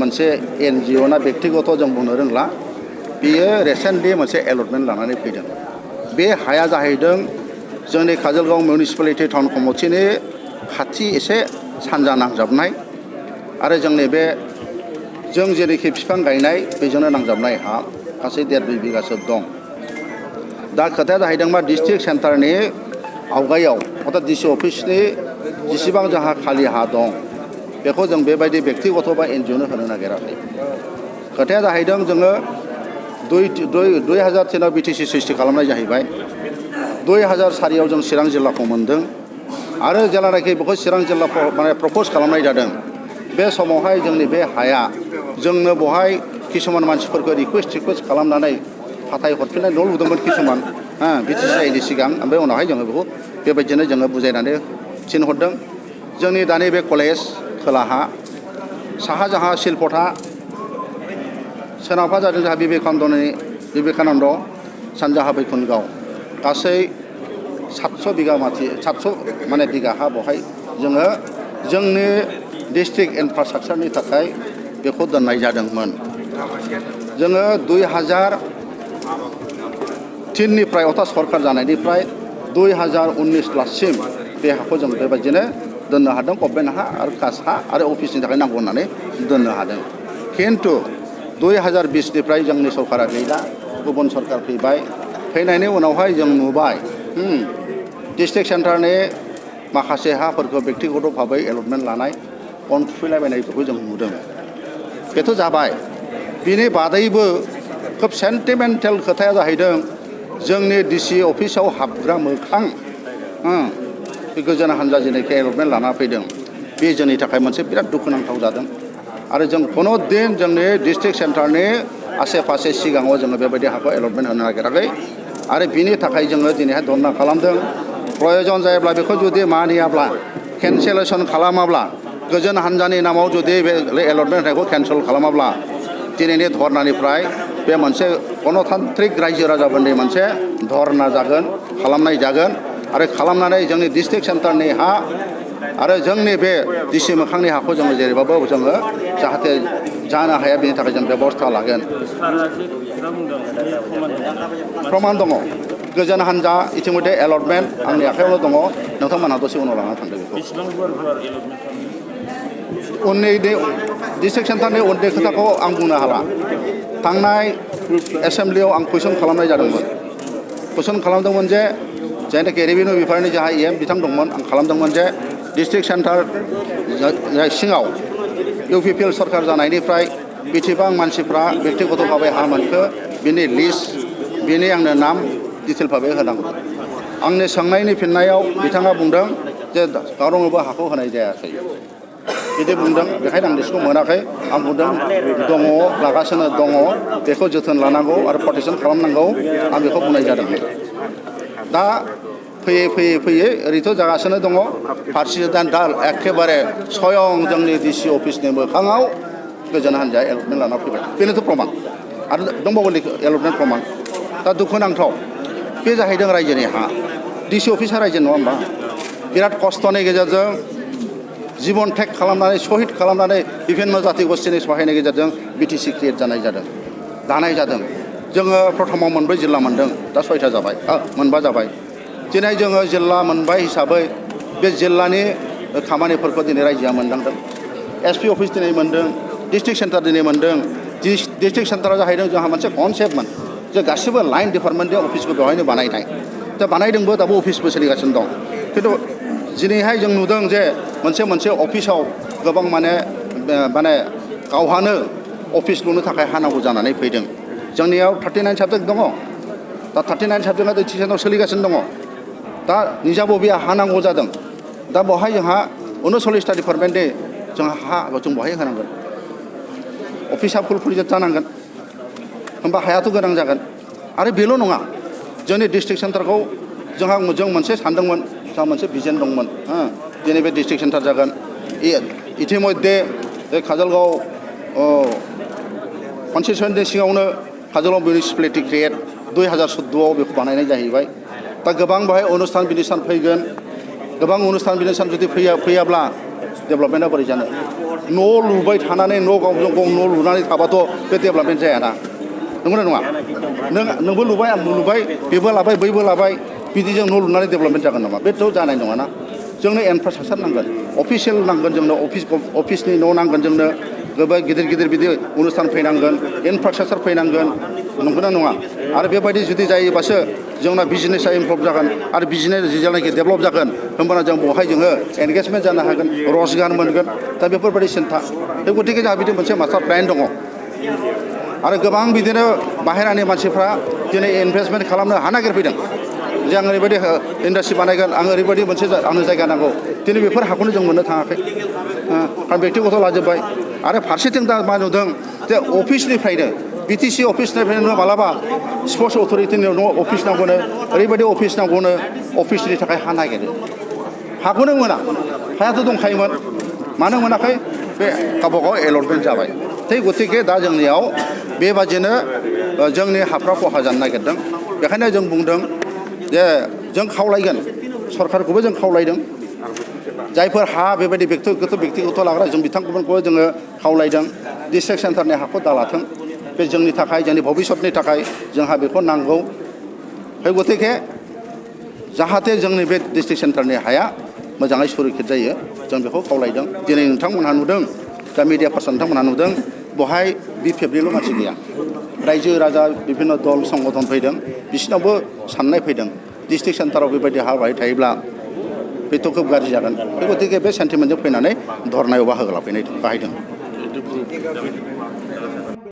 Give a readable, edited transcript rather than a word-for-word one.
मोनसे NGO ना बेक्तिगत जों बुंनो रोंला बेयो रिसेन्टलि मोनसे एलटमेन्ट लानानै फैदों। बे हाया जाहैदों जोंनि काजलगांव मिउनिसिपालिटि टाउन कमिटिनि खाथि एसे सानजा नांजाबनाय आरो जोंनि बे जों जेरैखि बिफां गायनाय बेजोंनो नांजाबनाय हा गासै 1.5 बिगासो दं। दा खोथाया जाहैदों मा डिस्ट्रिक्ट सेन्टारनि आवगायाव अर्थात DC अफिसनि जेसेबां जोंहा खालि हा दं बेखौ जों बेबायदि बेक्तिगत बा NGOनो होनो नागिराखै। खोथाया जाहैदों जोङो 2003आव BTC सृष्टि खालामनाय जाहैबाय। 2004आव जों चिरां जिल्लाखौ मोनदों आरो जेब्लानाखि बेखौ चिरां जिल्ला माने प्रप'ज खालामनाय जादों बे समावहाय जोंनि बे हाया जोंनो बहाय किसुमान मानसिफोरखौ रिकुवेस्ट खालामनानै फाथाय हरफिननाय न' लुदोंमोन किसुमान BTC जायैनि सिगां ओमफ्राय उनावहाय जोङो बेखौ बेबायदिनो जोङो बुजायनानै थिनहरदों। जोंनि दानि बे कलेज खोलाहा साहा जाहा शिलपथा सोनाबहा जादों जोंहा विवेकानन्द सानजाहा बैकुन्ठगाव गासै 700 बिगा माथि 700 माने बिगा हा बहाय जोङो जोंनि डिस्ट्रिक्ट इनफ्रास्ट्राक्चारनि थाखाय बेखौ दोननाय जादोंमोन। जोङो 2003निफ्राय अर्थात सरकार जानायनिफ्राय 2019 लासिम बे हाखौ जों बेबायदिनो दोननो हादों। गभर्नमेन्ट हा आरो कास्ट हा आरो अफिसनि थाखाय नांगौ होननानै दोननो हादों। खिन्थु 2020निफ्राय जोंनि सरकारा गैला, गुबुन सरकार फैबाय। फैनायनि उनावहाय जों नुबाय डिस्ट्रिक्ट सेन्टारनि माखासे हाफोरखौ बेक्तिगत भाबै एलटमेन्ट लानाय अनफुफैलायबायनायखौ जों नुदों। बेथ' जाबाय। बिनि बादैबो खोब सेन्टिमेन्टेल खोथाया जाहैदों जोंनि DC अफिसाव हाबग्रा मोखां बे गोजोन हान्जा जेनोखि एलटमेन्ट लाना फैदों बे जोंनि थाखाय मोनसे बिराद दुखुनांथाव जादों। आरो जों खुनु दिन जोंनि डिस्ट्रिक्ट सेन्टारनि आसे पासे सिगाङाव जोङो बेबायदि हाखौ एलटमेन्ट होनो नागिराखै आरो बिनि थाखाय जोङो दिनैहाय धरना खालामदों। प्रयजन जायोब्ला बेखौ जुदि मानियाब्ला केन्सेलेसन खालामाब्ला गोजोन हान्जानि नामाव जुदि बे एलटमेन्ट होनायखौ केन्सेल खालामाब्ला दिनैनि धरनानिफ्राय बे मोनसे गणतान्त्रिक रायजो राजाफोरनि मोनसे धरना जागोन, खालामनाय जागोन आरो खालामनानै जोंनि डिस्ट्रिक्ट सेन्टारनि हा आरो जोंनि बे DC मोखांनि हाखौ जोङो जेरैबाबो जोङो जाहाथे जानो हाया बेनि थाखाय जों बेबस्था लागोन। प्रमान दङ। गोजोन हान्जा इतिमধ্যे एलटमेन्ट आंनि आखायावनो दङ। नोंथांमोनहा दसे उनाव लाना थांदो बेखौ। उननि डिस्ट्रिक्ट सेन्टारनि उननि खोथाखौ आं बुंनो हाला। थांनाय एसेम्ब्लियाव आं कुइसन खालामनाय जादोंमोन। कुइसन खालामदोंमोन जे जायनाखि रेभिनिउ बिफाननि जाहा EM बिथां दंमोन आं खालामदोंमोन जे डिस्ट्रिक्ट सेन्टार सिङाव UPPL सरकार जानायनिफ्राय बेसेबां मानसिफ्रा बेक्तिगत भाबै हा मोनखो बिनि लिस्ट बिनि आंनो नाम डिटेल भाबै होनांगौ। आंनि सोंनायनि फिननायाव बिथाङा बुंदों जे गावनोबो हाखौ होनाय जायाखै बिदि बुंदों। बेखायनो आं लिस्टखौ मोनाखै। आं बुंदों दङ, लागासिनो दङ, बेखौ जोथोन लानांगौ आरो प्रटेकसन खालामनांगौ आं बेखौ बुंनाय जादोंमोन। दा फैयै ओरैथ' जागासिनो दङ। फारसेथिं दा एखेबारे स्वयं जोंनि DC अफिसनि मोखाङाव गोजोन हान्जाया एलटमेन्ट लाना फैबाय। बेनोथ' प्रमान आरो दंबावो एलटमेन्ट प्रमान। दा दुखुनांथाव बे जाहैदों रायजोनि हा। DC अफिसा रायजो नङा होमबा? बिराद खस्थ'नि गेजेरजों जिबन टेग खालामनानै सहिद खालामनानै बिभिन्न जाति गस्थिनि सहायनि गेजेरजों BTC क्रियेट जानाय जादों, दानाय जादों। जोङो प्रथमाव 4 जिल्ला मोनदों, दा 6टा जाबाय, 4 जाबाय। दिनै जोङो जिल्ला मोनबाय हिसाबै बे जिल्लानि खामानिफोरखौ दिनै रायजोआ मोनदांदों। SP अफिस दिनै मोनदों, डिस्ट्रिक्ट सेन्टार दिनै मोनदों। डिस्ट्रिक्ट सेन्टारा जाहैदों जोंहा मोनसे कनसेप्टमोन जे गासिबो लाइन डिपार्टमेन्टनि अफिसखौ बेवहायनो बानायनाय। दा बानायदोंबो, दाबो अफिसबो सोलिगासिनो दं। खिन्थु दिनैहाय जों नुदों जे मोनसे अफिसाव गोबां माने गावहानो अफिस लुनो थाखाय हा नांगौ जानानै फैदों। जोंनियाव 39 साबजेक्ट दङ। दा 39 साबजेक्टआ डिस्ट्रिक्ट सोलिगासिनो दङ। दा निजा बबेया हा नांगौ जादों। दा बेवहाय जोंहा 39टा डिपार्टमेन्टनि जोंहा हा जों बेवहाय होनांगोन। अफिसा फुल जानांगोन। होमबा हायाथ' गोनां जागोन। आरो बेल' नङा, जोंनि डिस्ट्रिक्ट सेन्टारखौ जों मोनसे सानदोंमोन, जोंहा मोनसे भिजन दंमोन। दिनै बे डिस्ट्रिक्ट सेन्टार जागोन। इतिमध्ये बे काजलगाव कनस्टिटिउन्सिनि सिङावनो काजलगाव मिउनिसिपालिटि क्रियेट 2014आव बेखौ बानायनाय जाहैबाय। दा गोबां बेहाय अनुस्थान बिनिस्थान फैगोन। गोबां अनुस्थान बिनिस्थान जुदि फैयाब्ला डेभेलपमेन्टआ बोरै जानो न' लुबाय थानानै न' गावजों गाव न' लुनानै थाबाथ' बे डेभेलपमेन्ट जायाना नंगौना नङा नोंबो लुबाय आंबो लुबाय बेबो लाबाय बैबो लाबाय बिदिजों न' लुनानै डेभेलपमेन्ट जागोन नामा बेथ' जानाय नङाना जोंनो इनफ्रास्ट्राक्चार नांगोन अफिसियेल नांगोन जोंनो अफिसनि न' नांगोन जोंनो गोबां गिदिर गिदिर बिदि अनुस्थान फैनांगोन इनफ्रास्ट्राक्चार फैनांगोन नंगौना नङा आरो बेबायदि जुदि जायोबासो जोंना बिजनेसा इमप्रुभ जागोन आरो बिजनेस जेब्लानाखि डेभेलप जागोन होमबाना जों बेवहाय जोङो एंगेजमेन्ट जानो हागोन रजगार मोनगोन दा बेफोरबायदि सिन्था बे गतिके जोंहा बिदि मोनसे मास्टार प्लेन दङ आरो गोबां बिदिनो बाहेरानि मानसिफ्रा दिनै इनभेस्टमेन्ट खालामनो हा नागिरफैदों जे आं ओरैबायदि इन्डास्ट्रि बानायगोन आं ओरैबायदि मोनसे आंनो जायगा नांगौ दिनै बेफोर हाखौनो जों मोननो थाङाखै आं बेक्तिगत लाजोब्बाय आरो फारसेथिं दा मा नुदों जे अफिसनिफ्रायनो बिटिसि अफिसनिफ्रायनो मालाबा स्पर्ट्स अथ'रिटिनि अफिस नांगौनो ओरैबायदि अफिस नांगौनो अफिसनि थाखाय हा नागिरो हाखौनो मोना हायाथ' दंखायोमोन मानो मोनाखै बे गावबागाव एलटमेन्ट जाबाय थिग गतिके दा जोंनियाव बेबादिनो जोंनि हाफ्रा खहा जानो नागिरदों बेखायनो जों बुंदों जे जों खावलायगोन सरकारखौबो जों खावलायदों जायफोर हा बेबायदि बेक्तिगत लाग्रा जों बिथांमोनखौ जोङो खावलायदों डिस्ट्रिक्ट सेन्टारनि हाखौ दालाथों बे जोंनि थाखाय जोंनि भबिष्यतनि थाखाय जोंहा बेखौ नांगौ बे गतिके जाहाथे जोंनि बे डिस्ट्रिक्ट सेन्टारनि हाया मोजाङै सुरक्षित जायो जों बेखौ खावलायदों दिनै नोंथांमोनहा नुदों दा मिडिया पार्सन नोंथांमोनहा नुदों बहाय बिपिएफनिल' मानसि गैया रायजो राजा बिभिन्न दल संगठन फैदों बिसिनावबो साननाय फैदों डिस्ट्रिक्ट सेन्टाराव बेबायदि हा बाहाय थायोब्ला बेथ' खोब गाज्रि जागोन बे गतिके बे सेन्टिमेन्टजों फैनानै धरनायाव बाहागो लाफैनाय बाहायदों